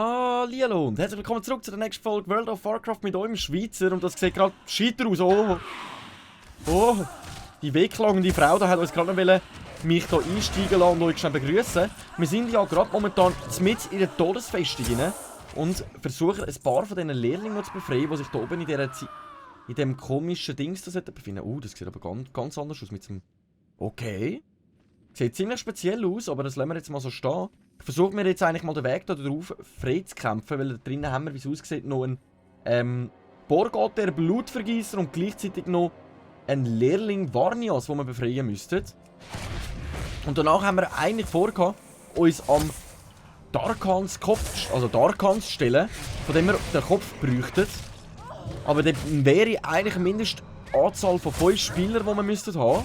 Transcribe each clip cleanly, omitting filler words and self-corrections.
Hallihallo und herzlich willkommen zurück zu der nächsten Folge World of Warcraft mit eurem Schweizer. Und das sieht gerade scheiter aus. Oh, die wegklagende Frau da hat uns gerade noch mich hier einsteigen lassen und euch schnell begrüßen. Wir sind ja gerade momentan mitten in der Todesfestung rein und versuchen ein paar von diesen Lehrlingen noch zu befreien, die sich hier oben in diesem komischen Dings da befinden. Das sieht aber ganz anders aus mit dem... Okay. Sieht ziemlich speziell aus, aber das lassen wir jetzt mal so stehen. Versuchen wir jetzt eigentlich mal den Weg da drauf frei zu kämpfen, weil da drinnen haben wir, wie es aussieht, noch einen Borgater Blutvergießer und gleichzeitig noch einen Lehrling Varnias, den wir befreien müssten. Und danach haben wir eigentlich vorgehabt, uns am Darkans Kopf, also Darkans zu stellen, von dem wir den Kopf bräuchten. Aber dann wäre eigentlich eine Mindestanzahl von 5 Spielern, die wir müssten haben.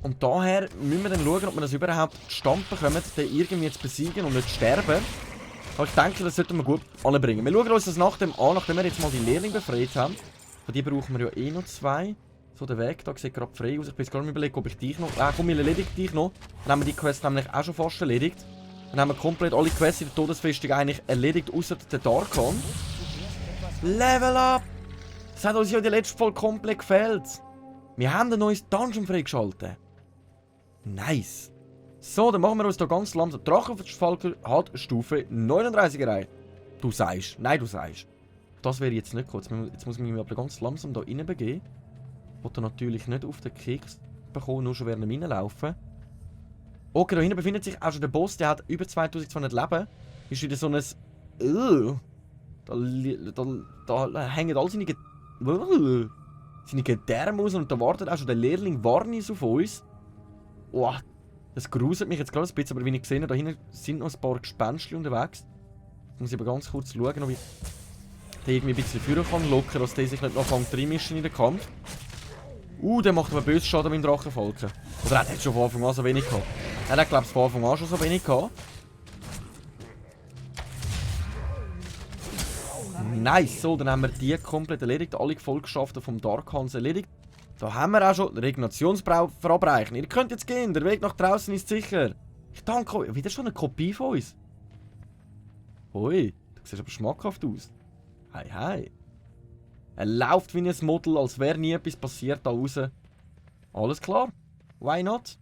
Und daher müssen wir dann schauen, ob wir das überhaupt zustande bekommen, den irgendwie zu besiegen und nicht zu sterben. Aber ich denke, das sollten wir gut anbringen. Wir schauen uns das nachdem wir jetzt mal die Lehrlinge befreit haben. Von die brauchen wir ja eh noch 2. So, der Weg da sieht gerade frei aus. Ich bin jetzt gerade überlegen, ob ich dich noch... komm, wir erledigen dich noch. Dann haben wir die Quest nämlich auch schon fast erledigt. Dann haben wir komplett alle Quests in der Todesfestung eigentlich erledigt, außer der Darkan. Level up! Das hat uns ja in der letzten Folge komplett gefällt. Wir haben ein neues Dungeon freigeschaltet. Nice. So, dann machen wir uns hier ganz langsam. Drachenfalker hat Stufe 39 erreicht. Du sagst. Nein, du sagst. Das wäre jetzt nicht gut. Jetzt muss ich mich aber ganz langsam hier rein begeben. Ich wollte natürlich nicht auf den Keks bekommen, nur schon während dem Reinlaufen. Okay, da hinten befindet sich auch schon der Boss. Der hat über 2200 Leben. Ist wieder so ein... Da hängen all seine Gedärme aus und da wartet auch schon der Lehrling Varnias auf uns. Oh, das gruselt mich jetzt gerade ein bisschen, aber wie ich gesehen habe, da hinten sind noch ein paar Gespenstchen unterwegs. Jetzt muss ich aber ganz kurz schauen, ob ich den irgendwie ein bisschen führen kann, locker, dass der sich nicht noch reinmischen in den Kampf. Der macht aber böse Schaden mit dem Drachenfalken. Oder er hat schon von Anfang an so wenig gehabt. Er hat, glaube ich, von Anfang an schon so wenig gehabt. Nice, so, dann haben wir die komplett erledigt. Alle Gefolgschaften vom Darkans erledigt. Da haben wir auch schon Regenerationsbrau verabreichen. Ihr könnt jetzt gehen, der Weg nach draußen ist sicher. Ich danke euch. Wieder schon eine Kopie von uns. Hui, du siehst aber schmackhaft aus. Hi, hi. Er läuft wie ein Model, als wäre nie etwas passiert da draußen. Alles klar. Why not?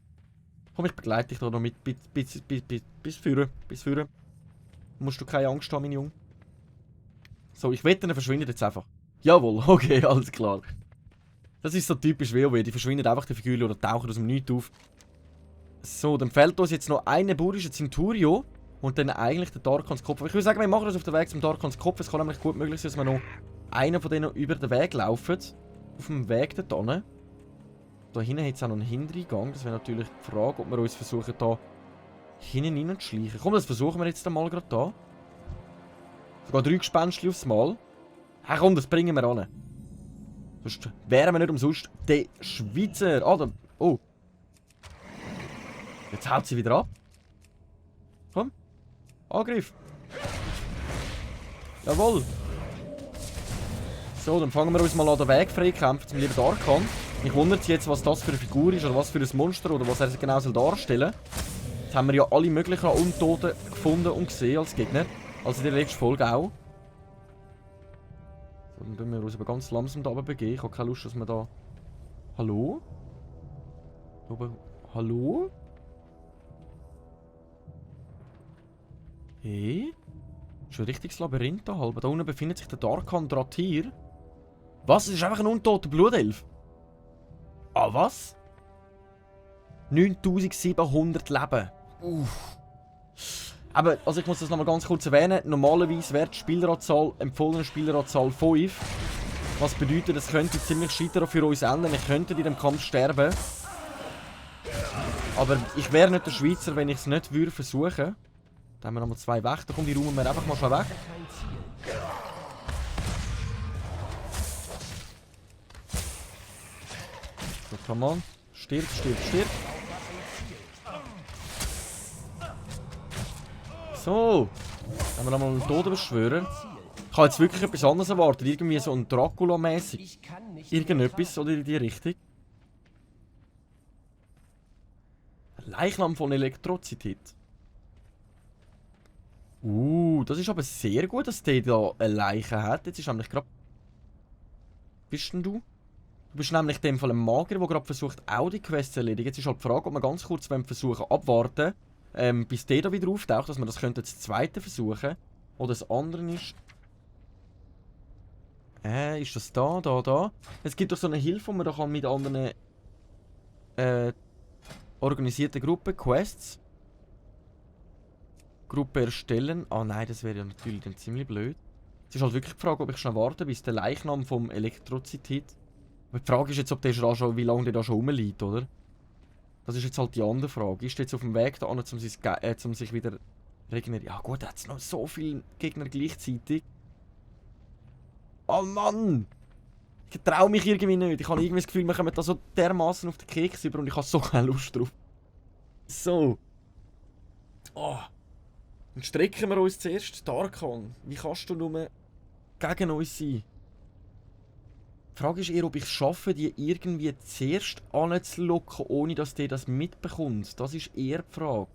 Komm, ich begleite dich da noch mit bis führen. Bis führen. Musst du keine Angst haben, mein Junge. So, ich wette, er verschwindet jetzt einfach. Jawohl, okay, alles klar. Das ist so typisch WoW, die verschwindet einfach die Figur oder tauchen aus dem Nichts auf. So, dann fehlt uns jetzt noch eine burische Centurio und dann eigentlich der Darkans Kopf. Ich würde sagen, wir machen das auf den Weg zum Darkans Kopf. Es kann nämlich gut möglich sein, dass wir noch einen von denen über den Weg laufen. Auf dem Weg dorthin. Da hinten hat es auch noch einen Hintereingang. Das wäre natürlich die Frage, ob wir uns versuchen, da hinten reinzuschleichen. Komm, das versuchen wir jetzt mal gerade da. Sogar 3 Gespenstchen aufs Mal. Ja, komm, das bringen wir an. Sonst wären wir nicht umsonst der Schweizer. Oh. Jetzt haut sie wieder ab. Komm. Angriff. Jawohl. So, dann fangen wir uns mal an den Weg frei kämpfen zum lieben Darkan. Mich wundert jetzt, was das für eine Figur ist oder was für ein Monster oder was er genau darstellen soll. Jetzt haben wir ja alle möglichen Untoten gefunden und gesehen als Gegner. Also in der letzten Folge auch. So, dann tun wir uns aber ganz langsam da begeben. Ich habe keine Lust, dass wir da... Hallo? Aber... Hallo? Hey? Das ist ein richtiges Labyrinth da halb. Da unten befindet sich der Darkan Dratir. Was? Das ist einfach ein untoter Blutelf. Ah, was? 9700 Leben. Uff. Aber, also ich muss das nochmal ganz kurz erwähnen. Normalerweise wäre die Spieleranzahl, empfohlene Spieleranzahl 5. Was bedeutet, es könnte ziemlich scheitern für uns enden. Wir könnten in dem Kampf sterben. Aber ich wäre nicht der Schweizer, wenn ich es nicht würde versuchen. Da haben wir nochmal 2 Wächter. Komm, die räumen wir einfach mal schon weg. So, come on. Stirb, stirb, stirb. So. Haben wir nochmal einen Totenbeschwörer. Ich habe jetzt wirklich etwas anderes erwartet. Irgendwie so ein Dracula-mäßig. Irgendetwas oder in die Richtung. Leichnam von Elektrizität. Das ist aber sehr gut, dass der da eine Leiche hat. Jetzt ist nämlich gerade... Bist denn du? Du bist nämlich in dem Fall ein Magier, der gerade versucht, auch die Quest zu erledigen. Jetzt ist halt die Frage, ob wir ganz kurz versuchen abwarten, bis der da wieder auftaucht, dass wir das könnten das zweite versuchen. Oder das andere ist... ist das da, da? Es gibt doch so eine Hilfe, wo man da kann mit anderen organisierten Gruppen, Quests. Gruppe erstellen. Ah nein, das wäre ja natürlich dann ziemlich blöd. Es ist halt wirklich die Frage, ob ich schnell warte, bis der Leichnam vom Elektrozität. Aber die Frage ist jetzt, ob der schon, wie lange der da schon rumliegt, oder? Das ist jetzt halt die andere Frage. Ist der jetzt auf dem Weg da an, um sich wieder regenerieren? Ja gut, da hat es noch so viele Gegner gleichzeitig. Oh Mann! Ich traue mich irgendwie nicht. Ich habe irgendwie das Gefühl, wir kommen da so dermaßen auf den Keks über und ich habe so keine Lust drauf. So. Oh. Dann strecken wir uns zuerst. Darkon, wie kannst du nur gegen uns sein? Die Frage ist eher, ob ich es schaffe, die irgendwie zuerst anzulocken, ohne dass der das mitbekommt. Das ist eher die Frage.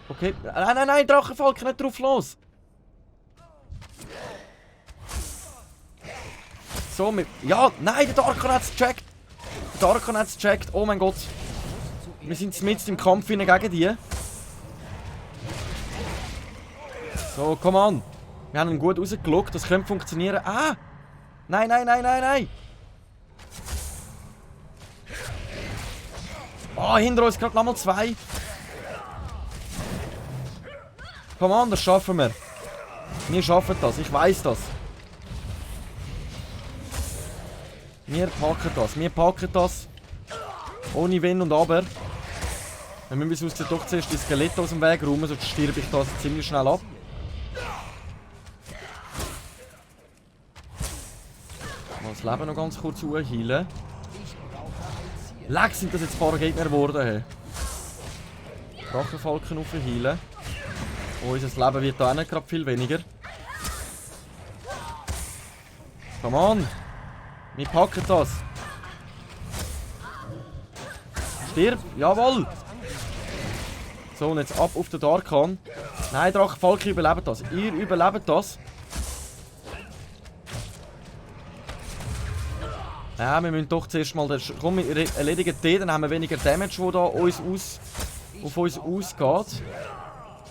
Okay. Nein, Drachenfalk, nicht drauf los! So, ja, nein, der Darkon hat es gecheckt! Der Darkon hat es gecheckt, oh mein Gott. Wir sind mitten im Kampf gegen die. So, come on. Wir haben ihn gut rausgelockt, das könnte funktionieren. Ah! Nein! Oh, hinter uns gerade nochmal 2. Come on, das schaffen wir. Wir schaffen das, ich weiß das. Wir packen das. Ohne Wenn und Aber. Wir müssen uns doch zuerst die Skelette aus dem Weg räumen, sonst stirb ich das ziemlich schnell ab. Mal das Leben noch ganz kurz heilen. Leck, sind das jetzt ein paar Gegner geworden. Hey. Drachenfalken aufheilen. Oh, unser Leben wird da auch nicht gerade viel weniger. Come on! Wir packen das! Stirb! Jawohl! So, und jetzt ab auf den Darkon. Nein, Drachenfalken überlebt das. Ihr überlebt das. Ja, wir müssen doch zuerst mal... Komm, wir erledigen den, dann haben wir weniger Damage, der da auf uns ausgeht.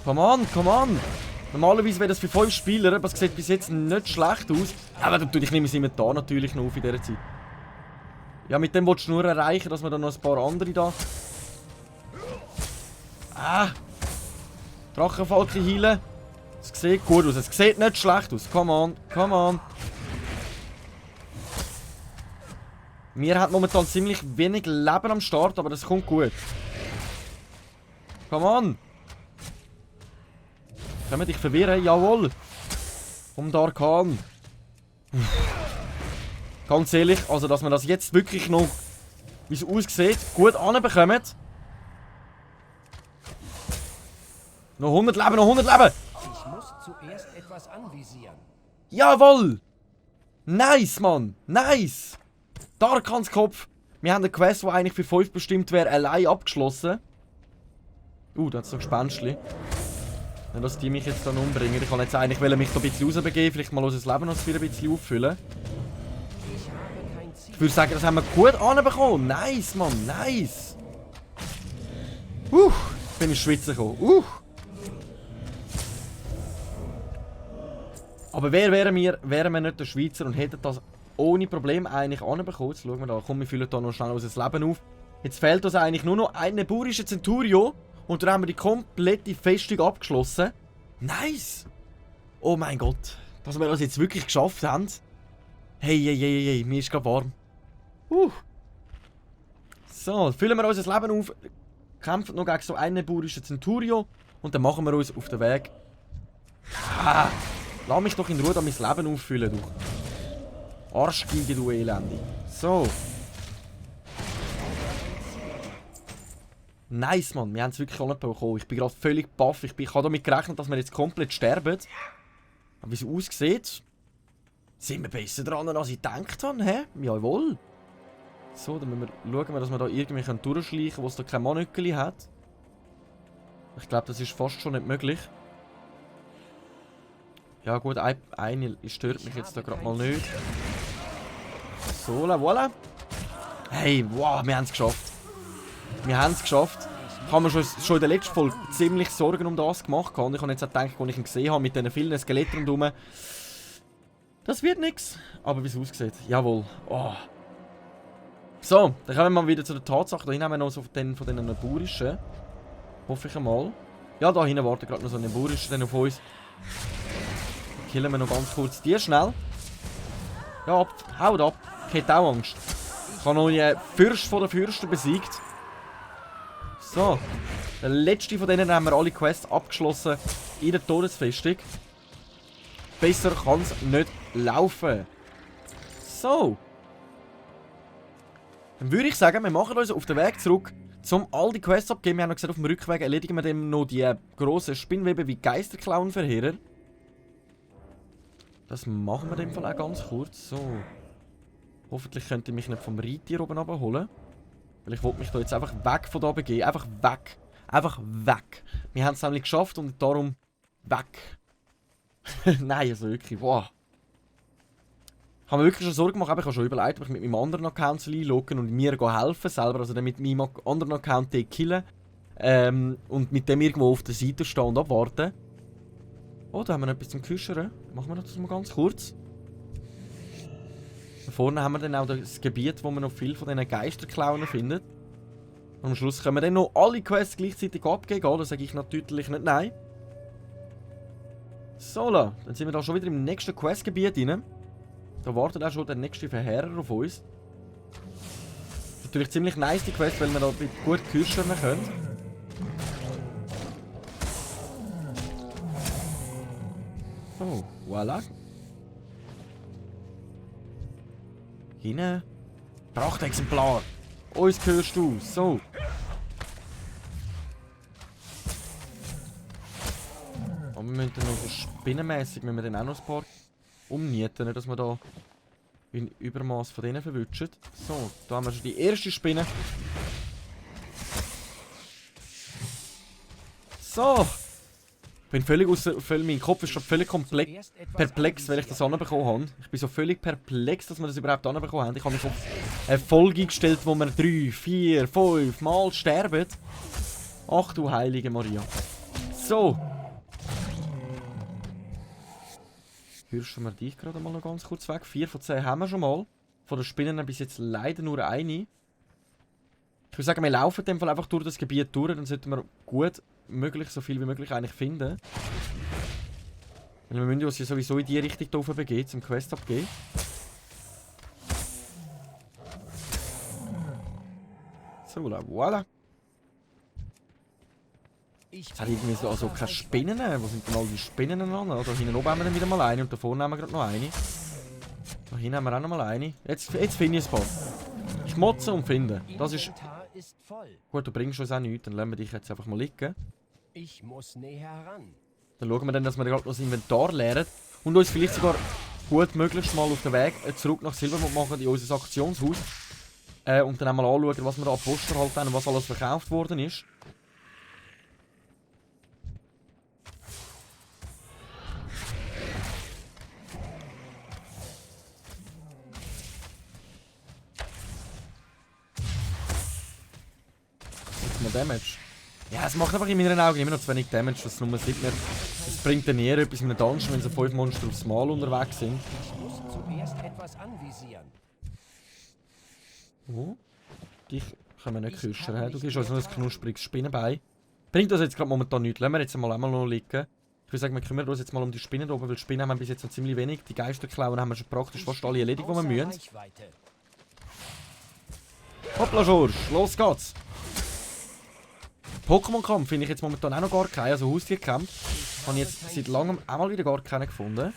Come on! Normalerweise wäre das für 5 Spieler, aber es sieht bis jetzt nicht schlecht aus. Aber ich nehme es immer da natürlich noch auf in dieser Zeit. Ja, mit dem willst du nur erreichen, dass wir dann noch ein paar andere da... Drachenfalken heilen. Es sieht gut aus, es sieht nicht schlecht aus. Come on. Wir haben momentan ziemlich wenig Leben am Start, aber das kommt gut. Come on! Können wir dich verwirren? Jawohl! Um Darkan. Ganz ehrlich, also dass wir das jetzt wirklich noch, wie es aussieht, gut anbekommen. Noch 100 Leben! Ich muss zuerst etwas anvisieren. Jawohl! Nice, Mann! Nice! Darkans Kopf! Wir haben eine Quest, die eigentlich für 5 bestimmt wäre, allein abgeschlossen. Da hat es noch Gespenstchen. Nicht, dass die mich jetzt dann umbringen. Ich kann jetzt eigentlich mich da ein bisschen rausbegeben, vielleicht mal unser Leben noch wieder ein bisschen auffüllen. Ich würde sagen, das haben wir gut anbekommen. Nice, Mann, nice! Bin ich schwitzen gekommen. Aber wären wir nicht der Schweizer und hätten das ohne Probleme eigentlich anbekommen. Jetzt schauen wir da. Komm, wir füllen da noch schnell unser Leben auf. Jetzt fehlt uns eigentlich nur noch ein neburischer Centurio. Und dann haben wir die komplette Festung abgeschlossen. Nice! Oh mein Gott. Dass wir das jetzt wirklich geschafft haben. Hey, mir ist gerade warm. So, füllen wir unser Leben auf. Kämpfen noch gegen so einen neburischen Centurio. Und dann machen wir uns auf den Weg. Lass mich doch in Ruhe da mein Leben auffüllen, du. Arschgeige, du Elende. So. Nice, Mann. Wir haben es wirklich auch nicht bekommen. Ich bin gerade völlig baff. Ich habe damit gerechnet, dass wir jetzt komplett sterben. Aber wie es aussieht, sind wir besser dran, als ich gedacht habe. Hä? Jawohl. So, dann müssen wir schauen, dass wir da irgendwie durchschleichen können, wo es da kein Manöckeli hat. Ich glaube, das ist fast schon nicht möglich. Ja gut, eine stört mich jetzt da gerade mal nicht. So, voilà. Hey, wow, wir haben es geschafft. Wir haben es geschafft. Ich habe mir schon in der letzten Folge ziemlich Sorgen um das gemacht. Und ich habe jetzt auch gedacht, als ich ihn gesehen habe, mit diesen vielen Skeletten rundherum, das wird nichts. Aber wie es aussieht, jawohl. Oh. So, dann kommen wir mal wieder zu der Tatsache. Da hinten haben wir noch so von diesen Neburischen. Hoffe ich einmal. Ja, da hinten wartet gerade noch so ein Neburischer auf uns. Dann killen wir noch ganz kurz die schnell. Ja, haut ab. Ich hätte auch Angst. Ich habe noch einen Fürst von den Fürsten besiegt. So. Der letzte von denen haben wir alle Quests abgeschlossen in der Todesfestung. Besser kann es nicht laufen. So. Dann würde ich sagen, wir machen uns auf den Weg zurück, um all die Quests abzugeben. Wir haben noch gesagt, auf dem Rückweg erledigen wir dann noch die grossen Spinnweben wie Geisterclown-Verheerer. Das machen wir in dem Fall auch ganz kurz. So. Hoffentlich könnt ihr mich nicht vom Reittier oben abholen. Weil ich wollte mich da jetzt einfach weg von da begeben. Einfach weg. Einfach weg. Wir haben es nämlich geschafft und darum weg. Nein, also wirklich, wow. Ich habe mir wirklich schon Sorgen gemacht, aber ich habe schon überlegt, ob ich mit meinem anderen Account einloggen und mir helfen selber, also dann mit meinem anderen Account den killen. Und mit dem irgendwo auf der Seite stehen und abwarten. Oh, da haben wir noch etwas zum Küschern. Machen wir das mal ganz kurz. Da vorne haben wir dann auch das Gebiet, wo man noch viel von diesen Geisterclownen findet. Und am Schluss können wir dann noch alle Quests gleichzeitig abgeben. Da sage ich natürlich nicht nein. So, dann sind wir da schon wieder im nächsten Questgebiet rein. Da wartet auch schon der nächste Verheerer auf uns. Das ist natürlich ziemlich nice, die Quest, weil wir da gut küschern können. So, voilà. Hinten. Prachtexemplar. Uns gehörst du. So. Aber wir müssen dann noch so spinnenmässig auch noch ein paar umnieten, dass wir da in Übermaß von denen verwutschen. So, da haben wir schon die erste Spinne. So. Ich bin völlig mein Kopf ist schon völlig komplett perplex, weil ich das anbekommen habe. Ich bin so völlig perplex, dass wir das überhaupt anbekommen haben. Ich habe mich auf eine Folge gestellt, wo wir 3, 4, 5 Mal sterben. Ach du heilige Maria. So. Hörst wir dich gerade mal noch ganz kurz weg. 4 von 10 haben wir schon mal. Von den Spinnen bis jetzt leider nur eine. Ich würde sagen, wir laufen in dem Fall einfach durch das Gebiet durch. Dann sollten wir gut möglich, so viel wie möglich eigentlich finden. Weil wir müssen uns ja sowieso in die Richtung da begeben, zum Quest abgeben. So, voilà. Es hat irgendwie so also keine Spinnen. Wo sind denn all die Spinnen an? Da hinten oben haben wir dann wieder mal eine und da vorne haben wir gerade noch eine. Da hinten haben wir auch noch mal eine. Jetzt finde ich es paar. Schmotzen und finden. Das ist... Gut, du bringst uns auch nichts. Dann lassen wir dich jetzt einfach mal liegen. Ich muss näher ran. Dann schauen wir dann, dass wir gerade noch das Inventar leeren. Und uns vielleicht sogar gut möglichst mal auf den Weg zurück nach Silbermond machen, in unser Aktionshaus. Und dann einmal anschauen, was wir da an Poster halt haben und was alles verkauft worden ist. Damage. Ja, es macht einfach in meinen Augen immer noch zu wenig Damage, dass es nur sieht mir. Es bringt dann eher etwas in einem Dungeon, wenn so 5 Monster aufs Mal unterwegs sind. Ich muss zuerst etwas anvisieren. Oh. Dich können wir nicht küssen. Du gibst uns noch ein knuspriges Spinnenbein. Bringt das jetzt gerade momentan nichts. Lassen wir jetzt einmal noch liegen. Ich würde sagen, wir kümmern uns jetzt mal um die Spinnen oben, weil Spinnen haben wir bis jetzt noch ziemlich wenig. Die Geisterklauen haben wir schon praktisch fast alle erledigt, die wir müssen. Hoppla, George, los geht's! Pokémon-Kampf finde ich jetzt momentan auch noch gar keinen, also Haustierkampf. Habe ich jetzt seit langem auch mal wieder gar keinen gefunden.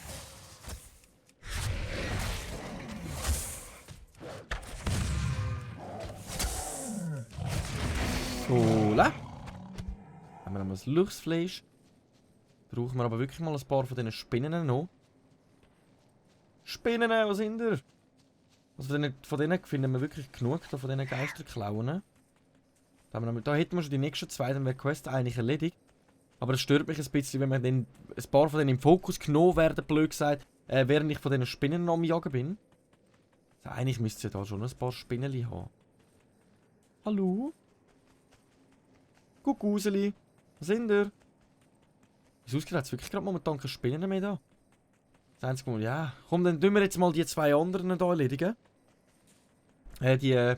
So, haben wir noch mal das Luchsfleisch. Brauchen wir aber wirklich mal ein paar von diesen Spinnen noch. Spinnen, wo sind ihr? Also von denen finden wir wirklich genug, da von diesen Geisterklauen. Da hätten wir schon die nächsten 2, dann wäre die Quest eigentlich erledigt. Aber es stört mich ein bisschen, wenn man dann ein paar von denen im Fokus genommen werden, blöd gesagt, während ich von diesen Spinnen am Jagen bin. Also eigentlich müsste es ja da schon ein paar Spinnenli haben. Hallo? Kuckuseli. Was sind ihr? Wieso ausgerechnet? Es wirklich gerade momentan keine Spinnen mehr da. Das einzige Mal, ja. Komm, dann tun wir jetzt mal die zwei anderen hier erledigen. Die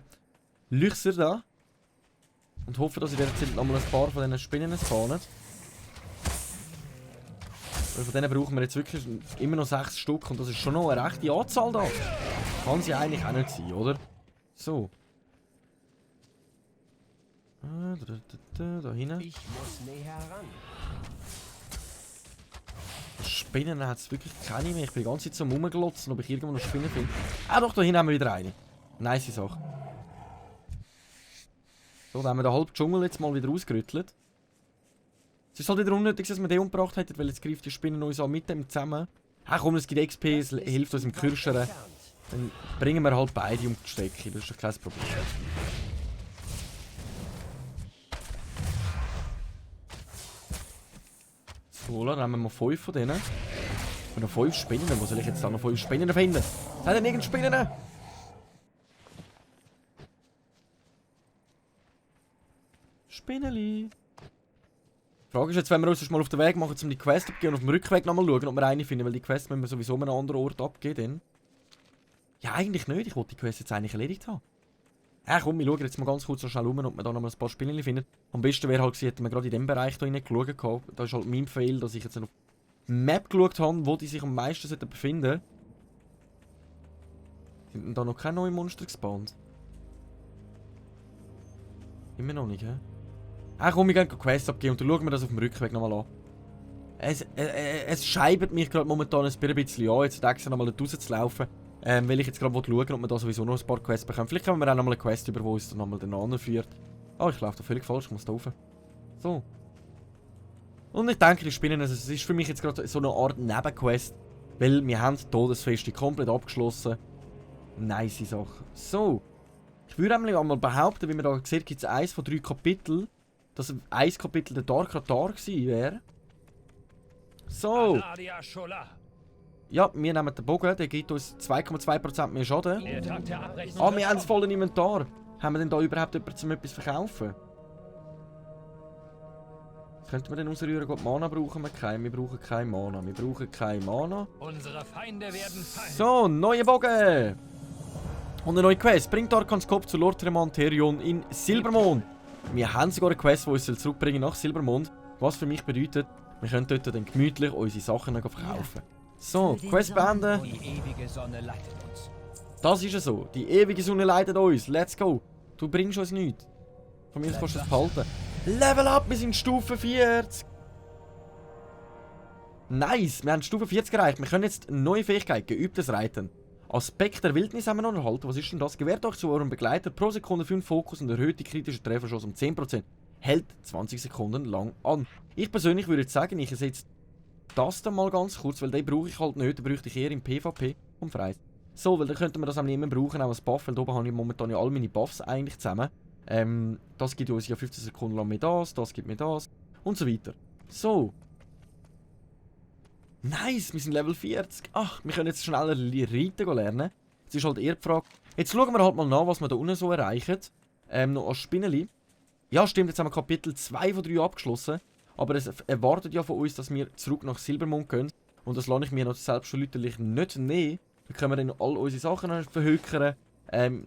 Lüchser da. Und hoffe, dass ich jetzt nochmal ein paar von diesen Spinnen spawnen. Weil von denen brauchen wir jetzt wirklich immer noch 6 Stück. Und das ist schon noch eine rechte Anzahl da. Kann sie eigentlich auch nicht sein, oder? So. Da hinten. Ich muss näher ran. Spinnen hat es wirklich keine mehr. Ich bin die ganze Zeit so rumglotzen, ob ich irgendwo noch Spinnen finde. Ah doch, da hinten haben wir wieder eine. Nice Sache. So, dann haben wir den halben Dschungel jetzt mal wieder ausgerüttelt. Es ist halt wieder unnötig, dass wir den umgebracht hätten, weil jetzt greift die Spinnen uns an mit dem zusammen. Ah komm, es gibt XP, es hilft uns im Kirschern. Dann bringen wir halt beide um die Strecke, das ist doch kein Problem. So, dann haben wir mal 5 von denen. Und noch 5 Spinnen. Wo soll ich jetzt da noch 5 Spinnen finden? Hat er irgendeine Spinnen? Spinneli. Die Frage ist jetzt, wenn wir uns mal auf den Weg machen, um die Quest abgeben und auf dem Rückweg nochmal schauen, ob wir eine finden, weil die Quest müssen wir sowieso an einem anderen Ort abgeben. Ja, eigentlich nicht. Ich wollte die Quest jetzt eigentlich erledigt haben. Ja, komm, wir schauen jetzt mal ganz kurz so schnell um, ob wir da noch mal ein paar Spinnchen finden. Am besten wäre halt gewesen, hätten wir gerade in dem Bereich hier geschaut. Da ist halt mein Fail, dass ich jetzt auf die Map geschaut habe, wo die sich am meisten befinden. Sind denn da noch keine neuen Monster gespawnt? Immer noch nicht, hä? Ah, komm, wir gehen die Quest abgeben und dann schauen wir das auf dem Rückweg nochmal an. Es scheibert mich gerade momentan ein bisschen an, jetzt extra nochmal rauszulaufen. Weil ich jetzt gerade schauen, ob wir da sowieso noch ein paar Quests bekommen. Vielleicht können wir auch nochmal eine Quest über, die uns dann nochmal den anderen führt. Oh, ich laufe da völlig falsch, ich muss da rauf. So. Und ich denke, die Spinnen, also es ist für mich jetzt gerade so eine Art Nebenquest. Weil wir haben die Todesfeste komplett abgeschlossen. Nice Sache. So. Ich würde einmal behaupten, wie man da sieht, gibt es eins von 3 Kapiteln. Dass ein Kapitel der Dark Ratar gewesen wäre. So. Ja, wir nehmen den Bogen, der gibt uns 2,2% mehr Schaden. Ah, wir haben das volle Inventar. Haben wir denn da überhaupt jemanden zum etwas verkaufen? Könnten wir denn ausrühren? Gut, Mana brauchen wir keinen. Wir brauchen kein Mana. Wir brauchen kein Mana. Unsere Feinde werden fallen. So, neue Bogen! Und eine neue Quest. Bringt Arkans Kopf zu Lord Tremanterion in Silbermond. Wir haben sogar eine Quest, die uns zurückbringen nach Silbermond. Was für mich bedeutet, wir können dort dann gemütlich unsere Sachen verkaufen. So, Quest beenden. Die ewige Sonne leitet uns. Das ist ja so. Die ewige Sonne leitet uns. Let's go. Du bringst uns nichts. Von mir aus kannst du es behalten. Level up, wir sind Stufe 40. Nice, wir haben Stufe 40 erreicht. Wir können jetzt eine neue Fähigkeit, geübtes Reiten. Aspekt der Wildnis haben wir noch erhalten. Was ist denn das? Gewährt euch zu eurem Begleiter pro Sekunde 5 Fokus und erhöht die kritische Trefferchance um 10%. Hält 20 Sekunden lang an. Ich persönlich würde jetzt sagen, ich ersetze das dann mal ganz kurz, weil den brauche ich halt nicht. Den bräuchte ich eher im PvP und frei. So, weil dann könnte man das auch nicht mehr brauchen, auch als Buff, weil da oben habe ich momentan ja alle meine Buffs eigentlich zusammen. Das gibt uns ja 15 Sekunden lang mehr das gibt mir das und so weiter. So. Nice, wir sind Level 40. Ach, wir können jetzt schneller reiten lernen. Jetzt ist halt eher die Frage. Jetzt schauen wir halt mal nach, was wir da unten so erreichen. Noch als Spinneli. Ja, stimmt, jetzt haben wir Kapitel 2 von 3 abgeschlossen. Aber es erwartet ja von uns, dass wir zurück nach Silbermond gehen. Und das lasse ich mir noch selbstverständlich nicht nehmen. Dann können wir dann all unsere Sachen verhökern.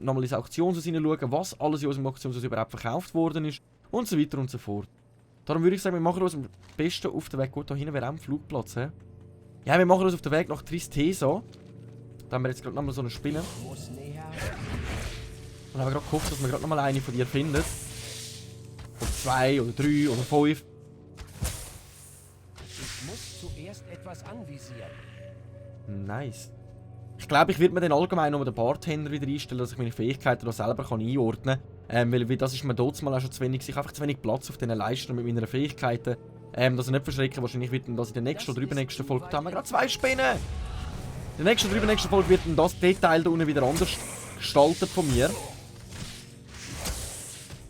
Nochmal ins Auktionshaus hineinschauen, was alles in unserem Auktionshaus überhaupt verkauft worden ist. Und so weiter und so fort. Darum würde ich sagen, wir machen uns am besten auf den Weg. Gut, da hinten wäre auch ein Flugplatz. He? Ja, wir machen uns auf den Weg nach Tristesa. Da haben wir jetzt gerade nochmal so eine Spinne. Und haben gerade gehofft, dass wir gerade nochmal eine von dir findet. Oder 2 oder 3 oder 5. Ich muss zuerst etwas anvisieren. Nice. Ich glaube, ich werde mir dann allgemein noch den Bartender wieder einstellen, dass ich meine Fähigkeiten da selber einordnen kann. Weil das ist mir dort mal auch schon zu wenig. Ich habe einfach zu wenig Platz auf diesen Leisten mit meinen Fähigkeiten. Dass ich nicht verschrecken, wahrscheinlich wird dann das in der nächsten oder übernächsten Folge. Da haben wir gerade 2 Spinnen! In der nächsten oder übernächsten Folge wird dann das Detail da unten wieder anders gestaltet von mir.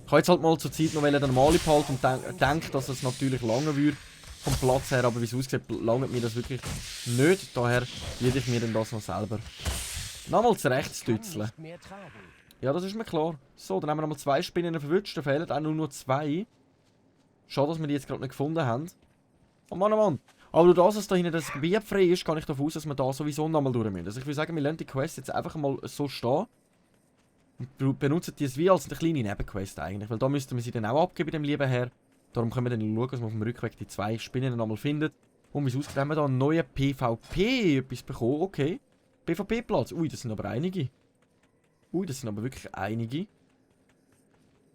Ich habe jetzt halt mal zur Zeit noch den normalen behalten und denke, dass es natürlich lange würde. vom Platz her, aber wie es aussieht, langt mir das wirklich nicht. Daher würde ich mir dann das noch selber nochmal zurechtstützeln. Ja, das ist mir klar. So, dann haben wir nochmal 2 Spinnen verwünscht. Da fehlen auch nur noch 2. Schade, dass wir die jetzt gerade nicht gefunden haben. Oh Mann, oh Mann. Aber durch das, dass da hinten das Gebiet frei ist, kann ich davon aus, dass wir da sowieso nochmal durch müssen. Also ich würde sagen, wir lassen die Quest jetzt einfach mal so stehen. Und benutzen die wie als eine kleine Nebenquest eigentlich. Weil da müssten wir sie dann auch abgeben, dem lieben Herr. Darum können wir dann schauen, dass wir auf dem Rückweg die 2 Spinnen nochmal finden. Und wie es aussieht, haben wir da einen neuen PvP etwas bekommen. Okay. PvP-Platz. Ui, das sind aber einige. Ui, das sind aber wirklich einige.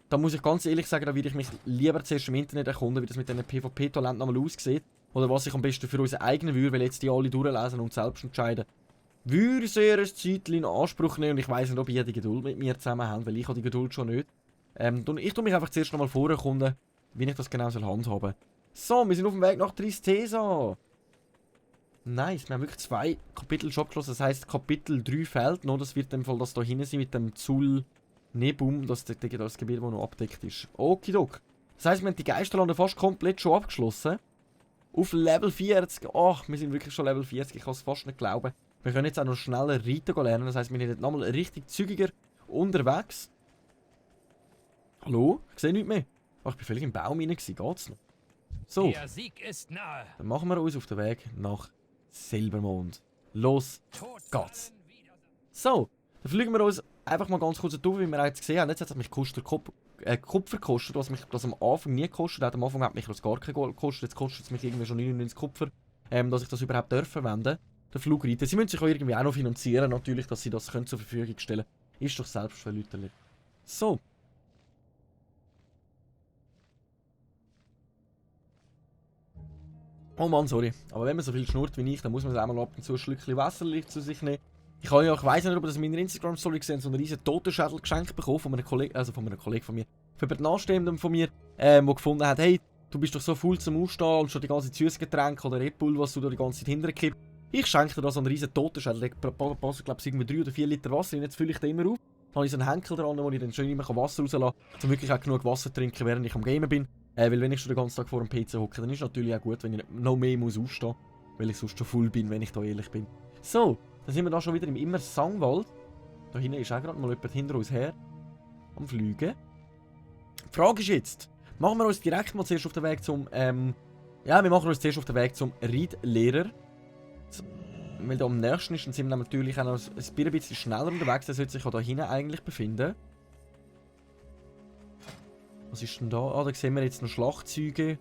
Da muss ich ganz ehrlich sagen, da würde ich mich lieber zuerst im Internet erkunden, wie das mit diesen PvP-Talenten nochmal aussieht. Oder was ich am besten für unsere eigenen würde, weil jetzt die alle durchlesen und selbst entscheiden. Würde sehr ein Zeitchen in Anspruch nehmen und ich weiss nicht, ob ihr die Geduld mit mir zusammen habt, weil ich habe die Geduld schon nicht. Ich tue mich einfach zuerst nochmal vorerkunden, wie ich das genau handhaben soll. So, wir sind auf dem Weg nach Tristeza. Nice, wir haben wirklich 2 Kapitel schon abgeschlossen. Das heisst, Kapitel 3 fehlt noch. Das wird in dem Fall das da hinten sein mit dem Zul Nebum, das Gebiet, das noch abdeckt ist. Okidok. Das heisst, wir haben die Geisterlande fast komplett schon abgeschlossen. Auf Level 40. Ach, wir sind wirklich schon Level 40. Ich kann es fast nicht glauben. Wir können jetzt auch noch schneller reiten lernen. Das heisst, wir sind nochmal richtig zügiger unterwegs. Hallo? Ich sehe nichts mehr. Ach, ich bin völlig im Baum rein. Geht's noch? So. Der Sieg ist nahe. Dann machen wir uns auf den Weg nach Silbermond. Los geht's. So, dann fliegen wir uns einfach mal ganz kurz durch, wie wir jetzt gesehen haben. Jetzt hat es mich Kupfer gekostet, was mich das am Anfang nie gekostet hat. Am Anfang hat mich das gar kein Gold gekostet. Jetzt kostet es mich irgendwie schon 99 Kupfer, dass ich das überhaupt verwenden darf. Der Flugreiter. Sie müssen sich auch irgendwie auch noch finanzieren, natürlich, dass sie das können zur Verfügung stellen können. Ist doch selbstverständlich. So. Oh Mann, sorry. Aber wenn man so viel schnurrt wie ich, dann muss man auch mal ab und zu ein Schlückchen Wasser zu sich nehmen. Ich weiss nicht, ob ihr das in meiner Instagram-Story gesehen habt, so einen riesen Totenschädel geschenkt bekommen von einem Kollegen, von mir. Von einem Nachstehenden von mir, der gefunden hat, hey, du bist doch so faul zum Aufstehen und schon die ganze Süßgetränke oder Red Bull, was du da die ganze Zeit hinterkippst. Ich schenke dir da so einen riesen Totenschädel, der passt, glaube ich, irgendwie 3 oder 4 Liter Wasser rein, jetzt fülle ich den immer auf. Dann habe ich so einen Henkel dran, wo ich dann schön immer Wasser rauslassen kann, um wirklich auch genug Wasser zu trinken, während ich am Gamen bin. Weil wenn ich schon den ganzen Tag vor dem PC hocke, dann ist es natürlich auch gut, wenn ich noch mehr muss aufstehen muss, weil ich sonst schon voll bin, wenn ich da ehrlich bin. So, dann sind wir da schon wieder im Immer-Sangwald. Da hinten ist auch gerade mal jemand hinter uns her am Fliegen. Die Frage ist jetzt, machen wir uns direkt mal zuerst auf den Weg zum, wir machen uns zuerst auf den Weg zum Reitlehrer. Weil da am nächsten ist, dann sind wir natürlich auch noch ein bisschen schneller unterwegs. Der sollte sich auch da hinten eigentlich befinden. Was ist denn da? Ah, da sehen wir jetzt noch Schlachtzeuge.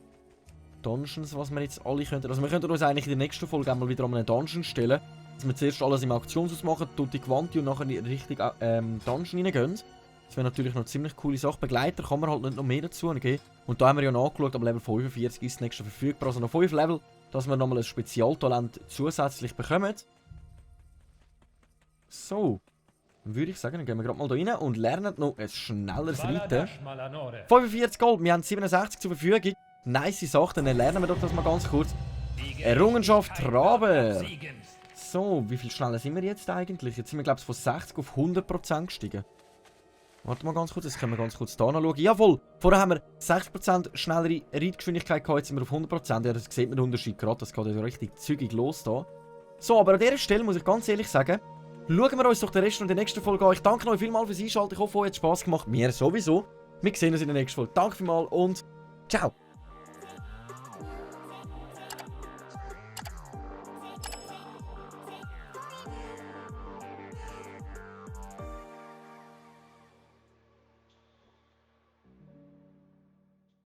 Dungeons, was wir jetzt alle könnten. Also wir könnten uns eigentlich in der nächsten Folge einmal wieder an einen Dungeon stellen. Dass wir zuerst alles im Auktionshaus machen, tut die Quanti und nachher in die richtige Dungeon reingehen. Das wäre natürlich noch eine ziemlich coole Sache. Begleiter kann man halt nicht noch mehr dazu geben. Und da haben wir ja nachgeschaut, aber Level 45 ist das nächste verfügbar. Also noch 5 Level, dass wir nochmal ein Spezialtalent zusätzlich bekommen. So. Dann würde ich sagen, dann gehen wir gerade mal da rein und lernen noch ein schnelleres Reiten. 45 Gold, wir haben 67 zur Verfügung. Nice Sache, dann lernen wir doch das mal ganz kurz. Errungenschaft Traber. So, wie viel schneller sind wir jetzt eigentlich? Jetzt sind wir, glaube ich, von 60 auf 100% gestiegen. Warte mal ganz kurz, jetzt können wir ganz kurz da nachschauen. Jawohl, vorher haben wir 60% schnellere Reitgeschwindigkeit gehabt, jetzt sind wir auf 100%. Ja, das sieht man den Unterschied gerade, das geht ja richtig zügig los da. So, aber an dieser Stelle muss ich ganz ehrlich sagen, schauen wir uns doch den Rest und die nächste Folge an. Ich danke euch vielmals fürs Einschalten, ich hoffe, euch hat Spass gemacht. Mir sowieso. Wir sehen uns in der nächsten Folge. Danke vielmals und ciao.